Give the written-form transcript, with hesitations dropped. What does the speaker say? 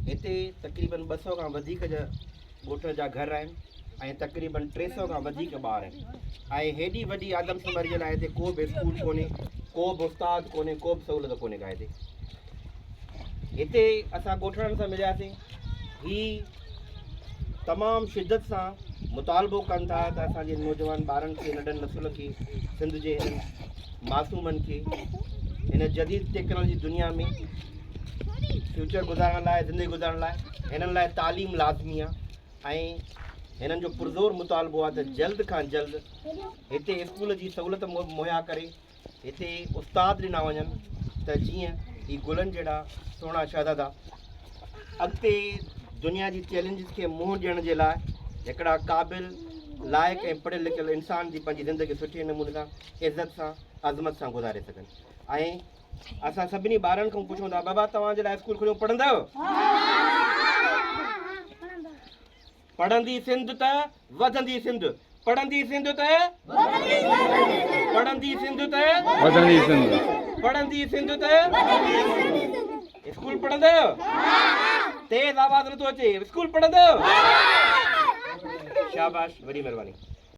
هتي تقريبن 200 کان وڌيڪ جا ڳوٺ جا گهر آهن ۽ تقريبن 300 کان وڌيڪ ٻار آهن ۽ هيڏي وڏي آدمشماري جي لاء هتي ڪو به اسڪول ڪونهي، ڪو به استاد ڪونهي، ڪو به سهولت ڪونهي ڪا هتي. هتي اسان ڳوٺاڻن سان ملياسين، هي تمام شدت سان مطالبو ڪن ٿا ته اسان جي نوجوان ٻارن کي، ننڍن نسل کي، سنڌ جي هنن معصومن کي هن جديد ٽيڪنالاجي دنيا ۾ فيوچر گذارڻ لاء، زندگي گذارڻ لاء هنن لاء تعليم لازمي آهي ۽ هنن جو پرزور مطالبو آهي ته جلد کان جلد هتي اسڪول جي سهولت مهيا ڪري هتي استاد ڏنا وڃن ته جيئن هي گلن جهڙا سهڻا شهزادا اڳتي دنيا جي چئلينجز کي منهن ڏيڻ جي لاء هڪڙا قابل، لائق ۽ پڙهيل لکيل انسان ٿي پنهنجي زندگي سٺي نموني سان عزت سان عظمت سان گذاري سگهن ۽ اسان سڀني ٻارن کان پڇون ٿا بابا توهان جي لاء اسڪول کليو پڙهندؤ؟ پڙهندي سنڌ ته وڌندي سنڌ پڙهندي سنڌ ته پڙهندي سنڌ ته وڌندي سنڌ پڙهندي سنڌ ته اسڪول پڙهندؤ؟ تيز آواز نٿو اچي اسڪول پڙهندؤ؟ شاباش وڏي مهرباني.